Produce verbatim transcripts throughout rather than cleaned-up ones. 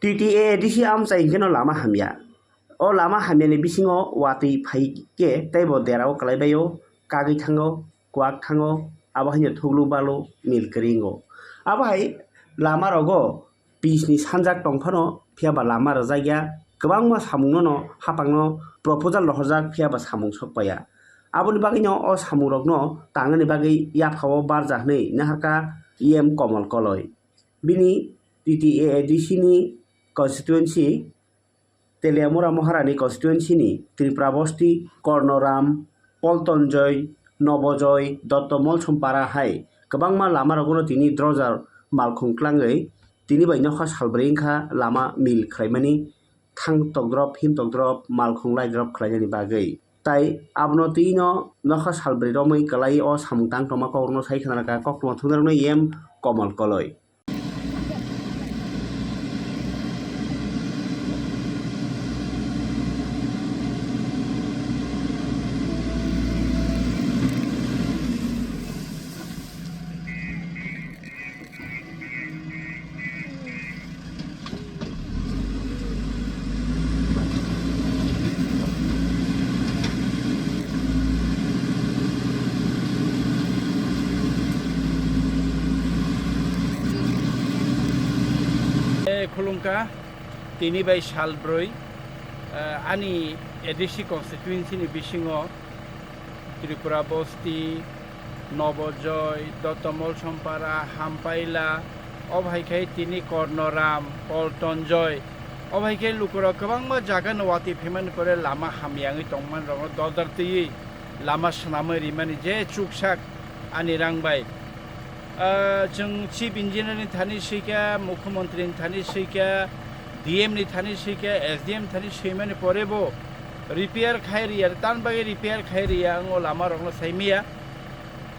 T T A A D C amchai hwnkhe no lama hamya. O lama hamyani bisingo watwi phai khe teibo derao kwlaibaio, kagwi thango, kwak thango, abo haino thuklu balu mil kwrwi wngo. Abo hai lama rogo pis ni sanjak tong phano, phiya ba lama rwjak ya, kwbangma samung no no hapang no proposal rohorjak, phiya ba samung sok paiya. Aboni bagwi no o samung rok no tangani bagwi yapha o barja hwnwi naharkha E M Komol Koloi. Bini T T A A D C ni constituency Teliamura Maharani constituency ni Tripura Bosti, Kornoram, Poltonjoi, Nobojoy, Dotto Molsompara hai kwbangma lama rogo no tini dojar malkhung klangwi tini bai nokha salbrwi wngkha lama mil khlaimani thang tokdrop him tokdrop malkhung laidrop khlainani bagwi. Tai abono twi no nokha salbrwi romwi kwlai o samung tang tongma kok rokno sai khna rwkha koktwma thumnarokno E M Komol Koloi. Eh, khulumkha, tini bai sal brwi, eh, ani A D C constituency ni bisingo Tripura Bosti, Nobojoy, Dotomol Sompara, Hampaila, obo hai khe tini Kornoram, Poltonjoi, obo hai khe lukurok kwbangma jaga no watwi phaimani pore lama hamya wngwi tongmani rokno dodar twiwi lama swnamwi rimani je chuksak ani rang bai. Ah, chwng Chief Engineer ni thani swikha, Mukhyamantri ni thani swikha, D M ni thani swikha, S D M thani swimani pore bo repair khai riya, tan bagwi repair khai riya, ang o lama rokno sai miya.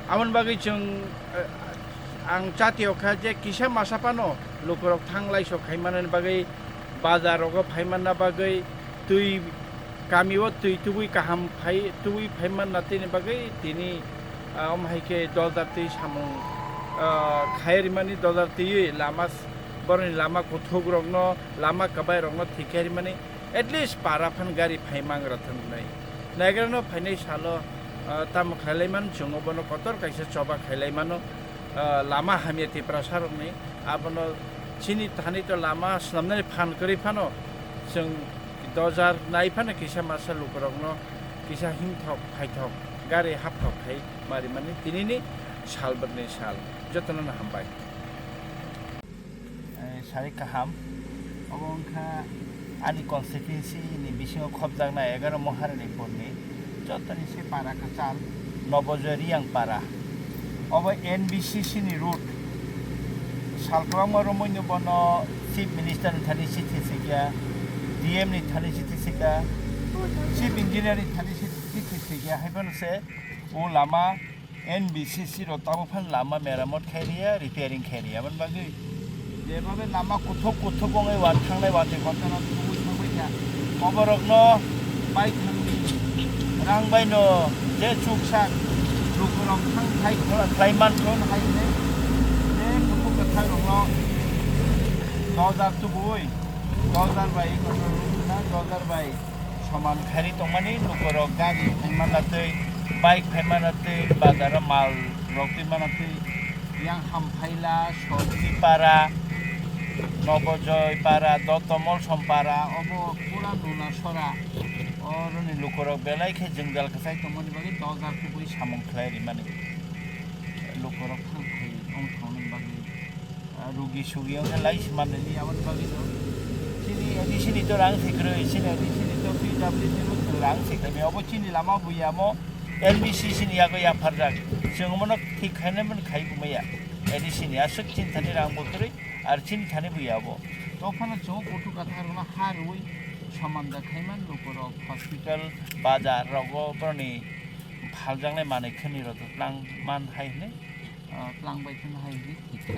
Aboni bagwi chwng, eh, ang chati o kha je kisa masa phano lukurok thang lai sok khai manani bagwi, bazar rogo phai manna bagwi, twi kami o twi tubui kaham phai, tubui phai manna tini bagwi tini, ah, omo hai khe dojar twi samung, ah, khai rimani dojar twiwi lama s-, boroni lama kuthuk rokno, lama kwbai rokno thik khai rimani. At least para phan gari phai mangra thang nai. Naigra no phainai salo, ah, tamo khailai man chwng obono kotor kaisa choba khailai mano, ah, lama hamya Tiprasa rokni. Abono chini thani to lama swnamnani phan kwrwi phano chwng dojar nai phano kisa masa lukurokno kisa himthok phaithok gari hapthok khai mari mani tinini sal bwrwini sal jotono no hambai. Eh, sari kaham. Obo wngkha ani constituency ni bisingo khopjaknai egaroh Maharani purni jotoni se para kwchar Nobojoy Riyang para. Obo N B C C ni route. Sal kwbangma romwi no bono Chief Minister ni thani chithi swikha, D M ni thani chithi swikha, Chief Engineer ni thani chithi swikha, hai phano se o lama N B C C rok tabuk phano lama meramot khai riya, repairing khai riya. Aboni bagwi jebabe lama kuthuk kuthuk wngwi wa thangnai watwi kotorma tubui thangbai kha. Oborokno bai thangni rang bai no je chuksak lukurok thang khai khwla khlai man thon hai hwnwi je kuthuk kwthak rokno dojar tubui, dojar bai kotor rwna dojar bai soman khairi tongmani lukurok gari phaimana twi, bike phaimana twi, bazaro mal rok twi mana twi yang Hamphaila, Sotipara, Nobojoy para, Dottomol Sompara, obo pura Nuna sora. Oroni lukurok belai khe jwngjal kwchai tongmani bagwi dojar kubui samung khlai rimani. Lukurok thang khai wng thangni bagwi. Ah, rugi sugi wngkha lai se manlini aboni bagwi no. Chini A D C ni to rang se kwrwi, chini A D C ni to P W D ni rang se kwrwi. Obo chini lama buya mo N B C C ni yago yapharjak. Chwng omono thik khainai mani khai bumaya. A D C ni aswk chini thani rang bo kwrwi, ar chini thani buya bo. To phano chwng kuthuk kathar no ha rwi samanda khaiman lukurok hospital, bazar rogo boroni phaljaknai manwi khani rok twlang man hai hwnwi, ah, twlang bai kheno hai hwnwi thik kha.